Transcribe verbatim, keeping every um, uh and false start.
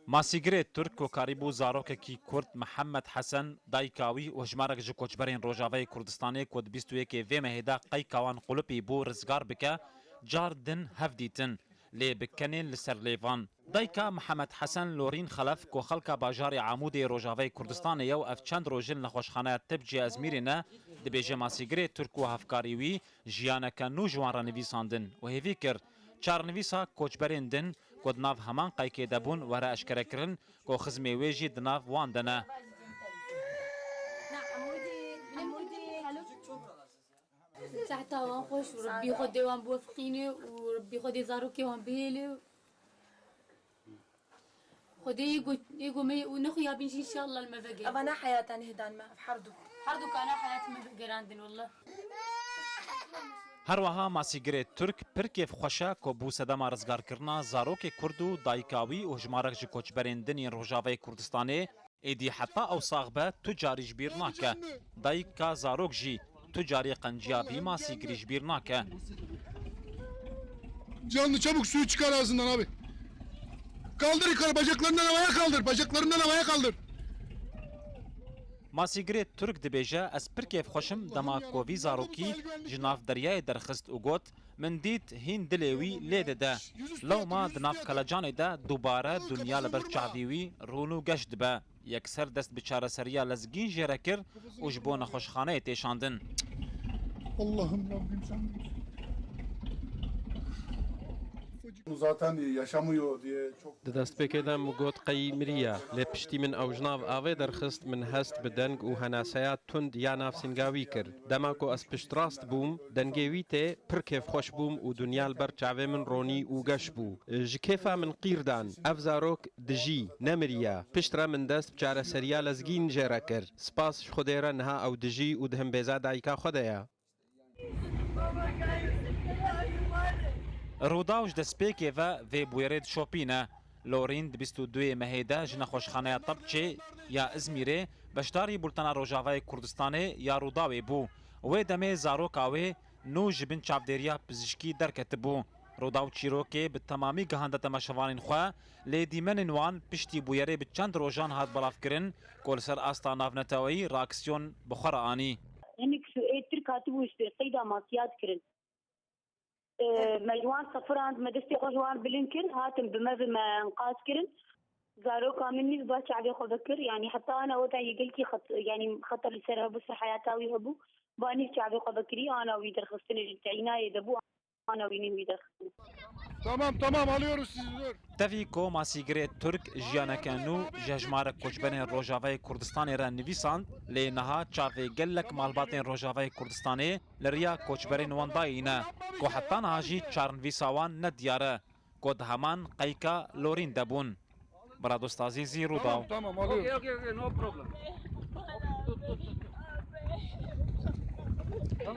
Masîgirê Turk ku karîbû zarokekî Kurd Mihemed Hesen, dayika wî û hejmarek ji koçberên Rojavayê Kurdistanê ku di bîst û yekê vê mehê de qeyka wan qulipî bû, rizgar bike, car din hev dîtin, lê bi kenên li ser lêvan. Dayika Mihemed Hesen Lorîn Xelef ku xelka bajarê Amûdê Rojavayê Kurdistanê ye û ev çend roj in li nexweşxaneya tibc ya Îzmîrê ne, dibêje masîgirê Turk û hevkarî wî jiyaneke nû ji wan re nivîsandin û hêvî kir, çarnivîsa koçberên din ku di nav heman qeykê de bûn were eşkerekirin ku xizmê wê jî di nav wan de ne. Sehta wan xweş û Rebbî Xwedê wan biwefqîne û Rebbî Xwedê zarokê wan bihêle. Xwedê yê got, yê got me û nexuya bin jî înşallah li me vegerin. Eva ne heyata nehdan me, ev herdû. Herdûka ne heyat me vegerandin wallah. Her wiha masîgirê Turk pir kêfxweş e ku bû sedema rizgarkirina zarokê Kurd û dayika wî û hejmarek ji koçberên din yên Rojavayê Kurdistanê, êdî heta ew sax be tu carî ji bîr nake. Dayika zarok jî tu carî qenciya vî masîgirî ji bîr nake. Canlı, çabuk suyu çıkar ağzından abi. Kaldır yukarı, bacaklarından havaya kaldır, bacaklarından havaya kaldır. Masîgirê Turk dibêje, ez pir kêfxweş im dema ku vî zarokî ji nav deryayê derxist û got, min dît hîn dilê wî lê dide. Lewma di nav kelecanê de dubare dinya li ber çavî wî rûn û geş dibe. Yekser dest bi çareseriya lezgîn jê re kir û ji bo nexweşxaneyê tê şandin. Allah'ım Rabbim sen büyüksün. Zaten yaşamıyor diye çok Di destpêkê de min got qey miriye, lê piştî min ew ji nav avê derxist, min hest bi deng û henaseya tund ya nav sînga wî kir. Dema ku ez piştrast bûm, dengê wî tê, pir kêfxweş bûm û dinya li ber çavê min ronî û geş bû. Ji kêfa min qîr dan. Ev zarok dijî, nemiriye. Piştre min dest bi çareseriya lezgîn jê re kir. Spas ji Xwedê re niha ew dijî û di himbêza dayika xwe de ye. Rûdaw ji destpêkê ve vê bûyerê dişopîne. Lorîn di bîst û duyê mehê de ji nexweşxaneya Tepçê ya Izmîrê beşdarî Bultena Rojavayê Kurdistanê ya Rûdawê bû. Wê demê zaroka wê nû ji bin çavdêriya pizîşkî derketibû. Rûdaw çîrokê bi temamî gihande temaşevanên xwe, lê dîmenên wan piştî bûyerê bi çend rojan hat belavkirin ku li ser asta navneteweyî reaksiyon bi xwe re anî. Hinek su ê Tirk hatibû ji qeyda masiya dikirin. E, me ji wan sefirand, me destê xwe ji wan bilind kir, hatin bi me ve me enqaz kirin. Zaroka min nîv ba çavê xwe vekir, yanî heta ana weta yê gelkî xet-, yanî xeter li ser hebû, ser heyata wî hebû, ba nîv çavê xwe vekirî, ana wî derxistinê ji teyînayê de bû, ana wî nîv wî derxistinê. Tamam, tamam, alıyoruz sizi, dur. Tevî ku masîgirê Turk jiyaneke nû ji hejmarek koçberên Rojavayê Kurdistanê re nivîsand, lê niha çavê gelek malbatên Rojavayê Kurdistanê li riya koçberên wan dayî ne, ku heta niha jî çarnivîsa wan ne diyar e, ku di heman qeyka Lorîn de bûn. Biradost Azîzî, Rûdaw. Tamam, tamam, alıyoruz. Okay, okay, okay, no problem. Tut, tut, tut, tut. Tamam,